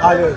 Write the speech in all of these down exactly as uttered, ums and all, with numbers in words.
Ale.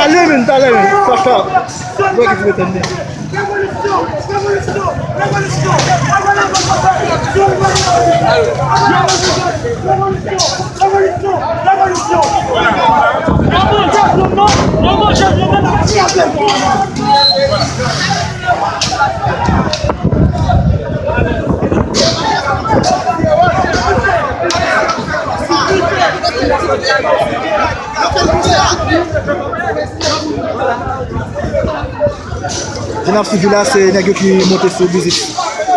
Ale, men, talè, men. Sa, sa. Wè ki ti metan li. Jan n ap swiv la, se nèg yo ki monte sou biznis,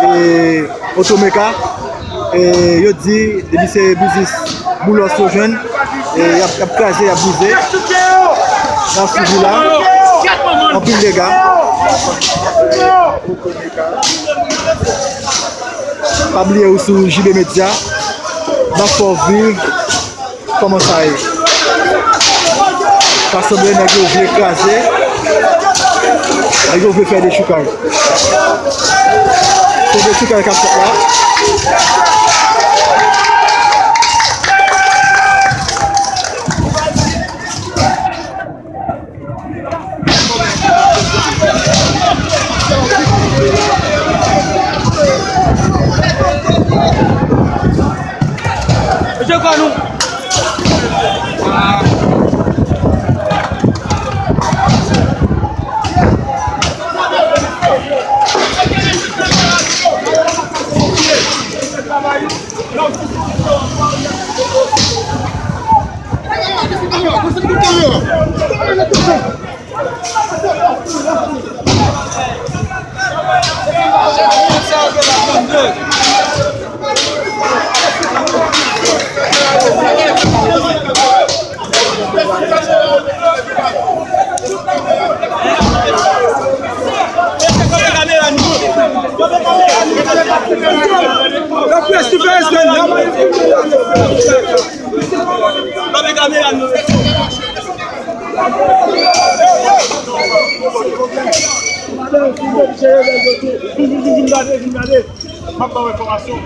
e, Otomeka. E, yo di, depi se biznis Boulos yo jwenn, e, y ap, y ap kraze, y ap brize. N ap swiv la. Anpil dega. Pa bliye ou sou J B Media. N ap fè w viv kòman sa ye. Sa sanble nèg yo vle kraze. Nèg yo vle fè dechoukay. Se dechoukay k ap fèt la. Mesye, kwa nou. M ap ba w enfòmasyon.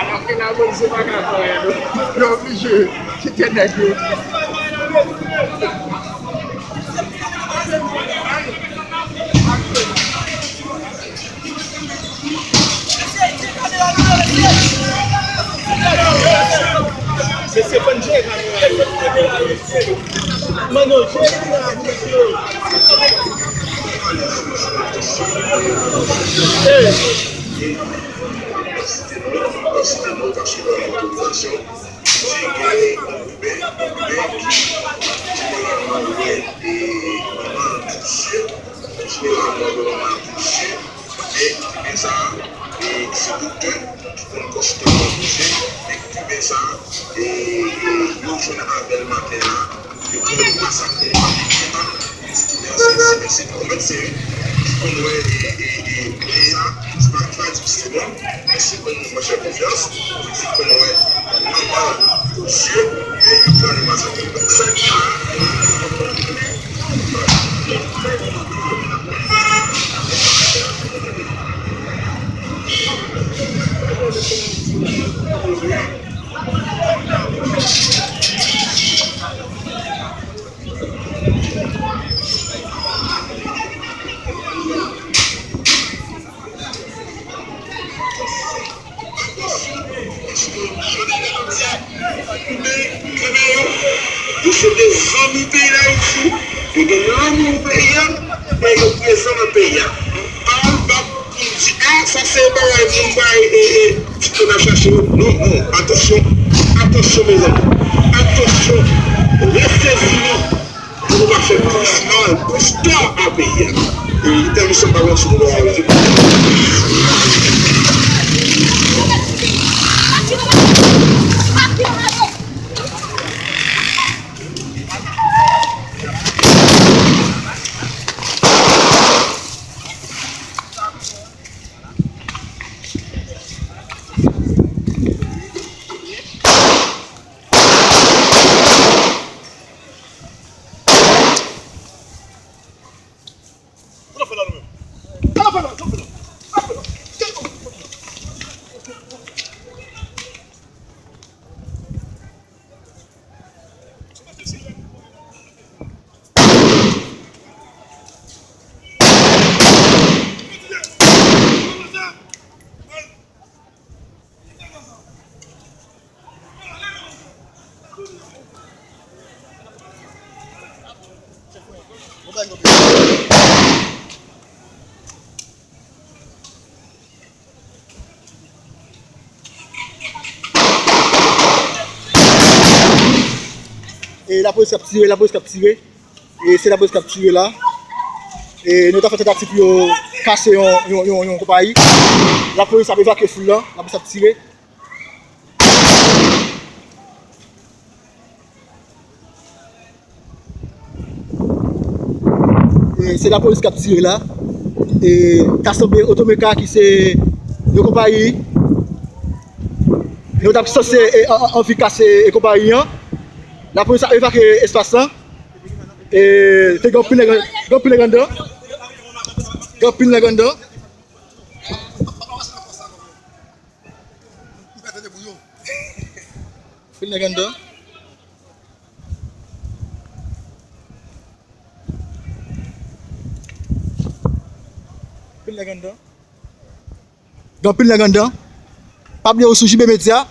Alò ke lapolis yo pa ka fè anyen, non. Yo oblije kite nèg yo. Jeneralman, wè, e, manman an touse. Jeneralman, wè, manman an touse. Nèg Kiben sa a, e, se doktè ki konn kòs tèt mwen poze. Nèg Kiben sa a, e, e, yo jwenn avè l maten an, yo pran l masakre l pa gen tan. Yo di ki mèsi, mèsi, mèsi. Bon, mèt se li ki konn wè, e, e, e, e, sa, se pa, se pa difisil, non. Mèsi pou nou, mwen fè konfyans. Li konn wè manman l, Bondye, men li pran l masakre l. Sa ki Yo se de zanmi peyi Dayiti, yo gen lanmou peyi a, e yo prezan nan peyi a. Pawòl bab pou m di, a, sa se bagay moun bay, e, e, ti moun ap chache yo. Non, non, atansyon, atansyon, mezanmi. Atansyon, rete zili. Pou nou pa fè plis mal, plis tò a peyi a. E, tèl misyon pa wè sou nou bagay yo. E lapolis k ap tire, lapolis k ap tire. E se lapolis k ap tire la. E nou ta fè tantativ pou yo kase yon, yon, yon, yon konpayi. Lapolis ap evakye foul lan, lapolis ap tire. E se lapolis k ap tire la. E ta sanble Otomeka ki se yon konpayi. Yo t ap sanse, e, an, an, anvi kase, e, konpayi an. Lapolis ap evakye espas lan. E te gen anpil nèg, gen anpil nèg anndan. Gen anpil nèg anndan. Anpil nèg anndan. Nèg anndan. Gen anpil nèg anndan. Pa bliye ou sou J B Media.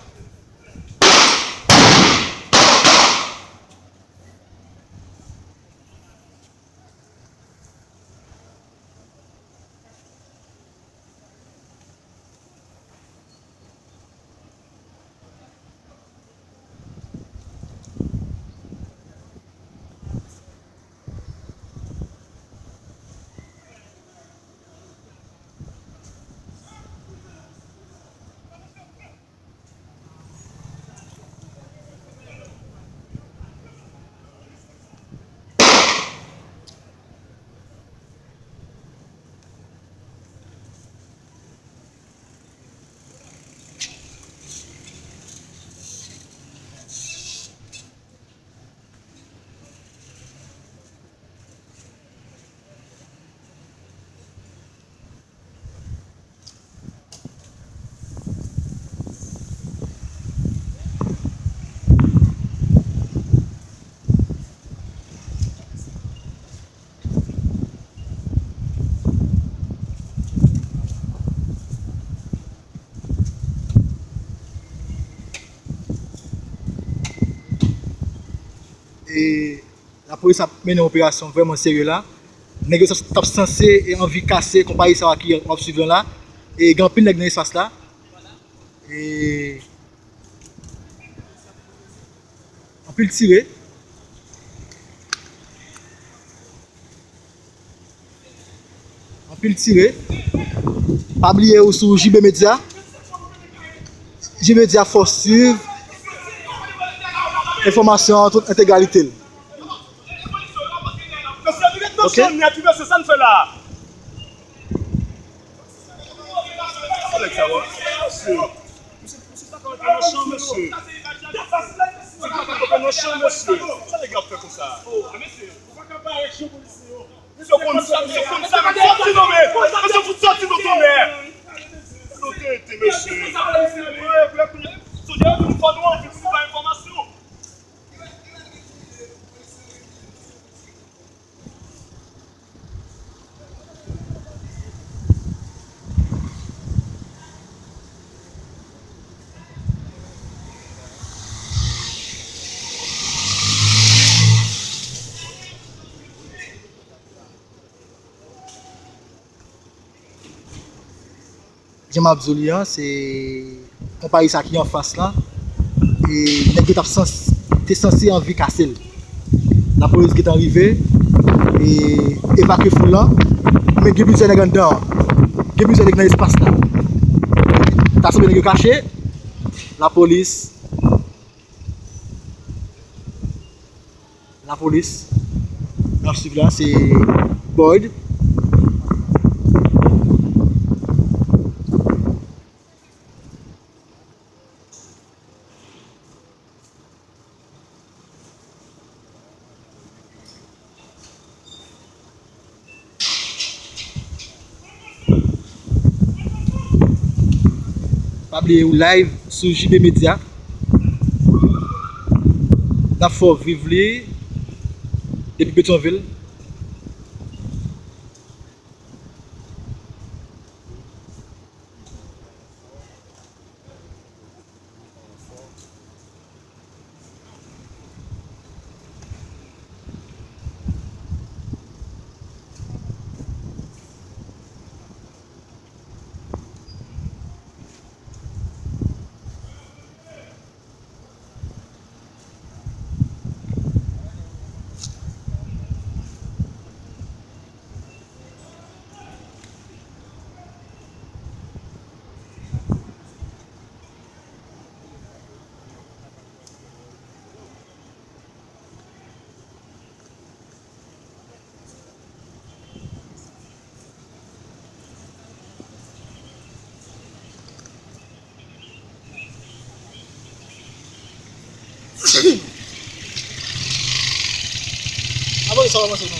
E lapolis ap mennen yon operasyon vrèman serye la. Nèg yo t ap sanse e anvi kase konpayi sa a ki w ap swiv lan la. E gen anpil nèg nan espas la. E anpil tire. Anpil tire. Pa bliye ou sou J B Media. J B Media, fò swiv enfòmasyon an tout entegralite l. Ok? Sa nèg sa, wè. Mesye, mesye, sa ka antre nan chan, mesye. Mesye, sa ka antre nan chan, mesye. Sa nèg yo ap fè konsa? Mesye, ou pa ka bare jan polisye yo. Mesye, konn sa, mesye, konn sa, mesye, sòti non, men. Mesye, fout sòti non, tonbè. Kote w te, mesye? Sodya yo vin fò nou anvi pou nou bay enfòmasyon. Jan m ap di w li an, se konpayi sa ki anfas lan. E nèg yo t ap sans-, te sanse anvi kase l. Lapolis gentan rive e evakye foul lan. Men gen plizyè nèg anndan. Gen plizyè nèg nan espas la. Ta sanble nèg yo kache. Lapolis. Lapolis. N ap swiv la, se Boyd. Pa bliye ou live sou J B Media. N ap fè w viv li depi Petyonvil. Abòne sa w avanse nou.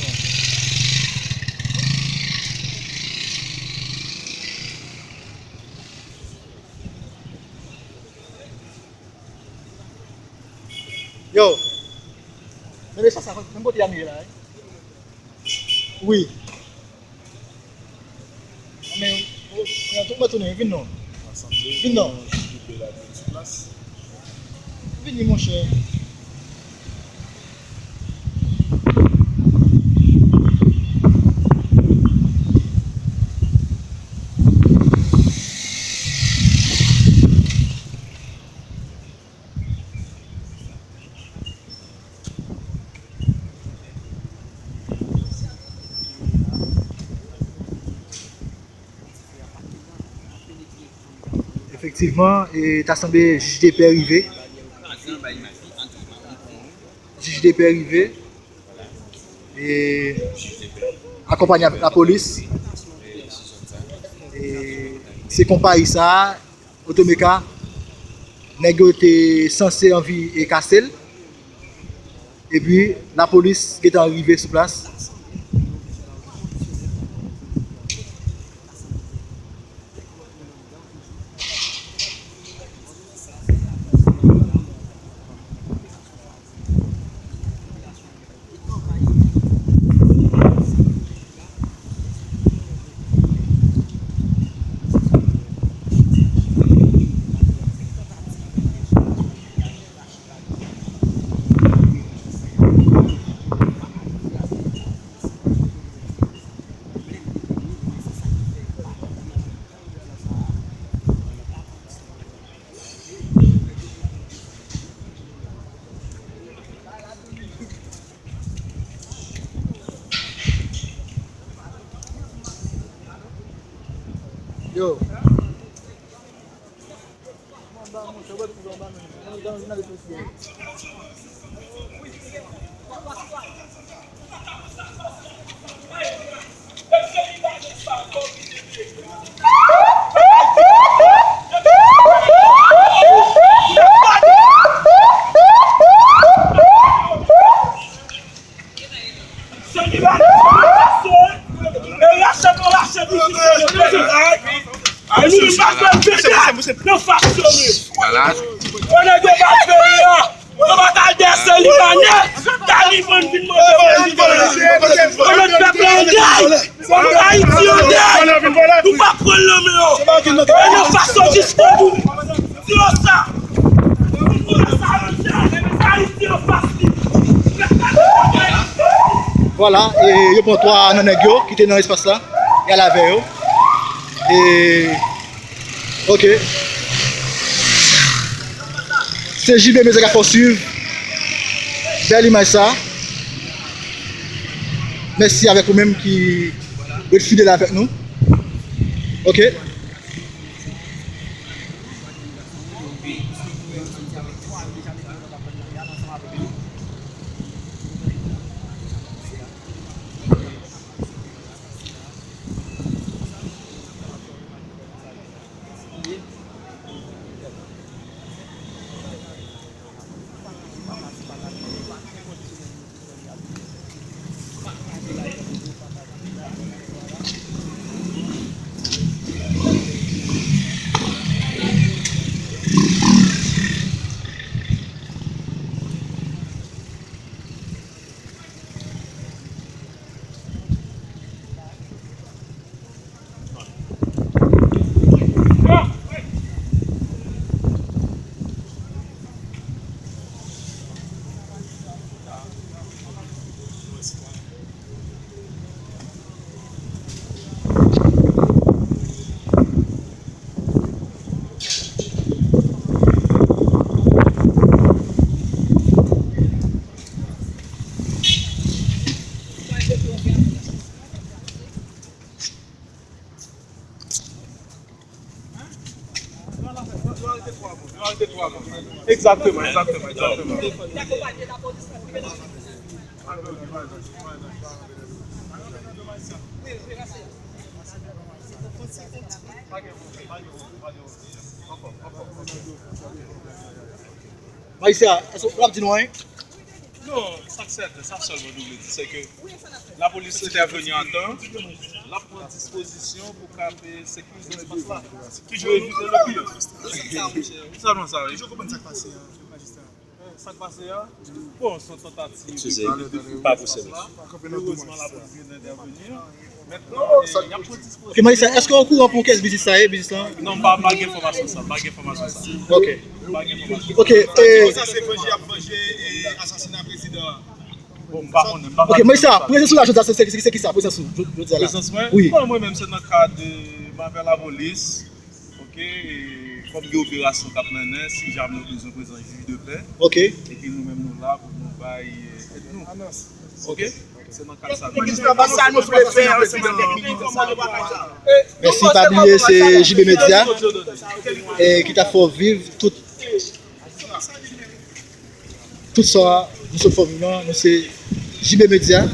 Yo, men mesaj sa, menm kote Yami ye la, wi. Wi. Mwen tounen, vin non. Vin non. Vini, monchè. Efektivman, e ta sanble jij de pè rive. Jij de pè rive. E akonpanye avèk lapolis. E se konpayi sa a, Otomeka, nèg yo te sanse anvi e kase l. Epi, lapolis gentan rive sou plas. Yo. Sèl li pa gen sèl li pase. E rache pou rache pou ti sèl yo pèdi. E nou menm pa fè l pete. Nou faksyone. Vwala. Yo nèg yo pa fè l la. Yo pa t al dèyè sèl li pa nèt. Taliban vin mande mwen vin vòlè. Yo mèt pèp la an dèy. Ayiti an dèy. Nou pa pran l nan men yo. E nou fason jiskobou. Di yo sa. Ayiti an fas li. Vwala, e yo pran twa nan nèg yo ki te nan espas la. Y al avè yo. E, ok. Se J B Media k ap fè w swiv bèl imaj sa. Mèsi avèk ou menm ki ret fidèl avèk nou. Ok. Egzakteman, egzakteman, egzakteman. Majistra, èske w ap di nou anyen? Non, sa k sèten, sa sèlman nou vle di, se ke lapolis entèveni a tan, l ap pran dispozisyon pou kapab sekirize espas la, pou evite le pire. Sèlman sa, wi. Sa k pase a? Bon, se yon tantativ de, de, de fè paspas la. Erezman, lapolis vin entèveni. Mentnan, e, y ap pran dispozisyon. Ok, Marissa, èske w okouran pou kiyès biznis sa ye, biznis lan? Non, m pa, m pa gen enfòmasyon sa, m pa gen enfòmasyon sa. Ok. M pa gen enfòmasyon. Ok, e, sa se vanje y ap vanje, e, asasina prezidan an. Bon, m pa konnen, m pa... Ok, Marissa, prezans ou la jodi a, se, se, se, se ki sa, prezans ou, jodi a la? Prezans mwen? Wi. Bon, mwen menm, se nan kad, e, m avè lapolis. Ok, e kòm gen operasyon k ap mennen, si jamè yo bezwen prezans jij de pè, ok, epi nou menm nou la pou nou bay, e, èd nou. Ok? Se nan kad sa nou... Mèsi, pa bliye se J B Media, e, ki ta fè w viv tout Tout sa nou sot fè w viv lan, nou se J B Media.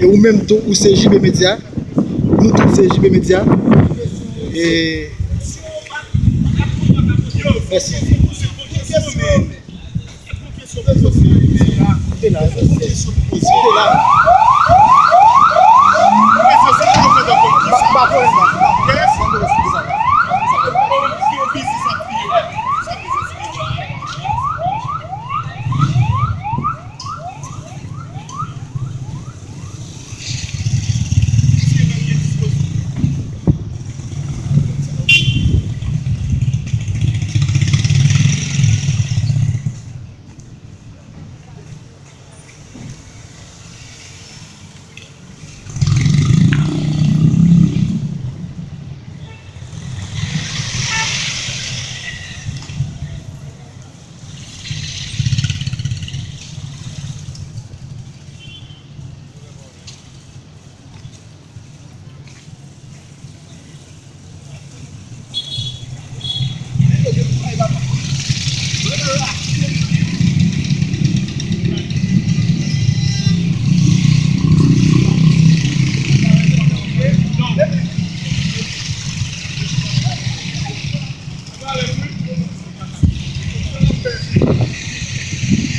E ou menm tou, ou se J B Media. Nou tout se J B Media. E mèsi. Te la, te la.